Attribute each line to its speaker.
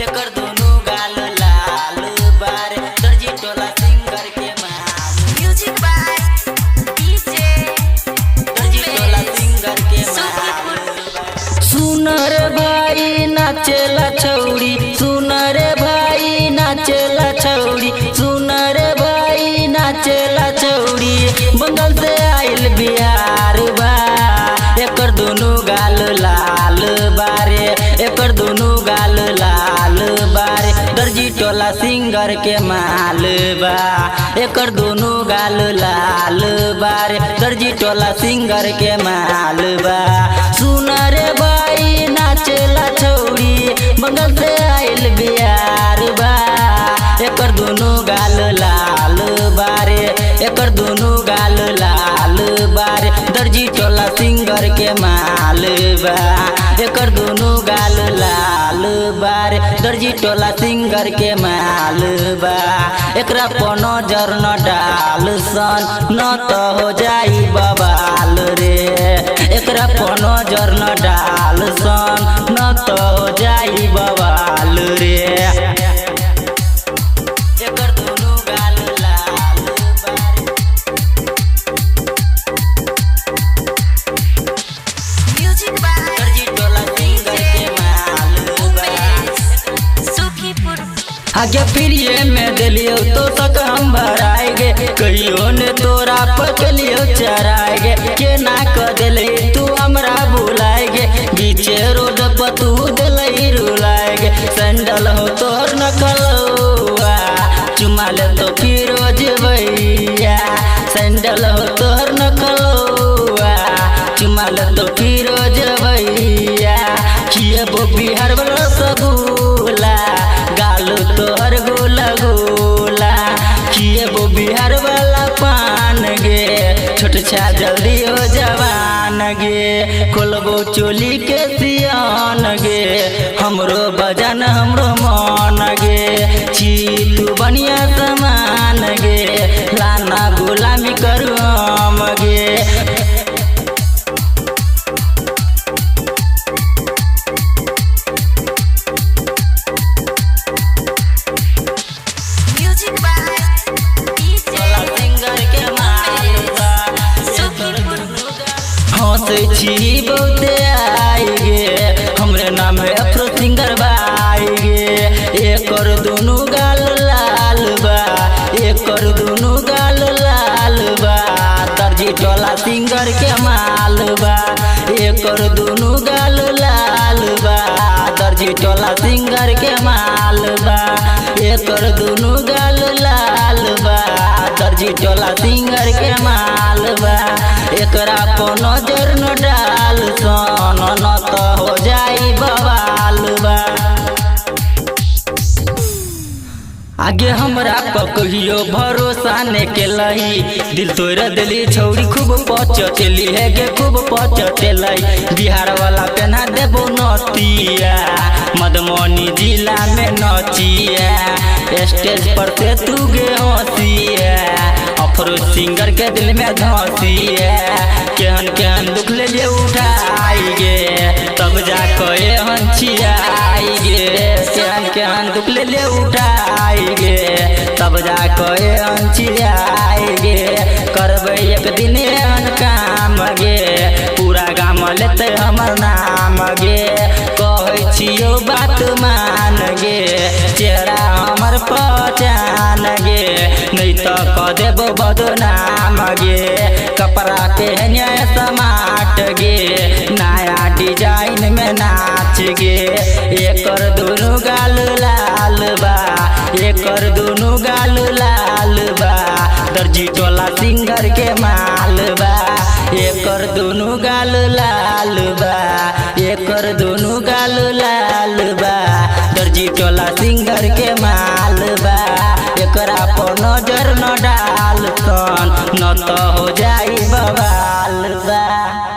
Speaker 1: एकर दुनु गाल लाल बारे दर्जी टोला सिंगर के माल।
Speaker 2: म्यूजिक बाय डीजे
Speaker 1: दर्जी टोला सिंगर के माल। सुन रे भाई नाचेला छौरी, सुन रे भाई नाचेला छौरी, सुन रे भाई नाचेला छौरी, बंगाल से आइल बिहार बा। एकर दुनु गाल लाल बारे, एकर दुनु गाल लाल बारे, दर्जी टोला सिंगर के माल बा। एकर दुनु गाल लाल बारे, दर्जी टोला सिंगर के माल बा। सुन रे भाई नाचेला छौरी, बंगाल से आइल बिहार बा। एकर दुनु गाल लाल बारे, एकर दुनु गाल लाल बारे, दर्जी टोला सिंगर के माल बा। एकर दुनु गाल लाल बारे, दर्जी टोला सिंगर के माल बा। एकरा पर नजर न डाल सन, न त हो जाई बवाल रे। एकरा पर नजर न डाल सन, न त हो जाई बवाल रे। एकर दुनु गाल लाल बारे।
Speaker 2: म्यूजिक बाय
Speaker 1: दर्जी टोला सिंगर के माल बा।
Speaker 2: सुखीपुर।
Speaker 1: आगे फिरिए में दिलियो तो सक हम भराएगे, कहियो ने तोरा पकलियो चराएगे, के ना क दिले तू हमरा बुलाएगे, बीचे रोड पर तू दिलई रुलाएगे, सैंडल हो तोर नकलौआ चुमा ले तो फिरोज भैया, सैंडल हो तोर नकलौआ चुमा ले तो फिरोज भैया, खिएबो बिहार वाला रसगुल्ला, गाल तोहर गोला गोला, खिएबो बिहार वाला पान गे, छोट छा जल्दी हो जवान गे, खोलबो चोली के सियान गे, हमरो बजन हमरो मन गे, छी तू बनिया समान गे, लाना गुलामी करू हम गे।
Speaker 2: म्यूजिक बाय डीजे
Speaker 1: सिंगर के माल बा।
Speaker 2: सुखीपुर।
Speaker 1: हंसै छी बहुते आइ गे, हमरे नाम है अफरो सिंगर बाई गे। एकर दुनु गाल लाल बा, एकर दुनु गाल लाल बा, दर्जी टोला सिंगर के माल बा। एकर दुनु गाल लाल बा, दर्जी टोला सिंगर के माल बा। एकर दुनु गाल लाल बा, दर्जी टोला सिंगर के माल बा। एकरा पर नजर न डाल सन, न त हो जाई बवाल बा। आगे हमरा पर कहियो भरोसा ने केलही, दिल तोड़ देली छौरी खूब पचटेली हे गे, खूब पचटेलै। बिहार वाला पेन्हा देबो नतिया, मधुबनी जिला में नचिया, स्टेज पर से तू गे हंसिया, अफरोज सिंगर के दिल में धसिया, केहन केहन दुख ले लिए उठाई गे, तब जा के एहन छियाई गे, केहन केहन दुख ले लिए उठाई गे, तब जा के एहन छियाई गे, करबै एक दिन एहन काम गे, पूरा गाम लेतै हमर नाम गे, कहै छियौ बात मान गे, चेहरा हमर पहचान गे, नहीं त क देबो बदनाम गे, कपड़ा पहने समाट गे, नया डिजाइन में नाच गे। एकर दुनु गाल लाल बा, एकर दुनु गाल लाल बा, दर्जी टोला सिंगर के माल बा। एकर दुनु गाल लाल बा, एकर दुनु गाल लाल बा, दर्जी टोला सिंगर के माल बा। एकरा पर नजर न डाल सन, न त हो जाई बवाल बा।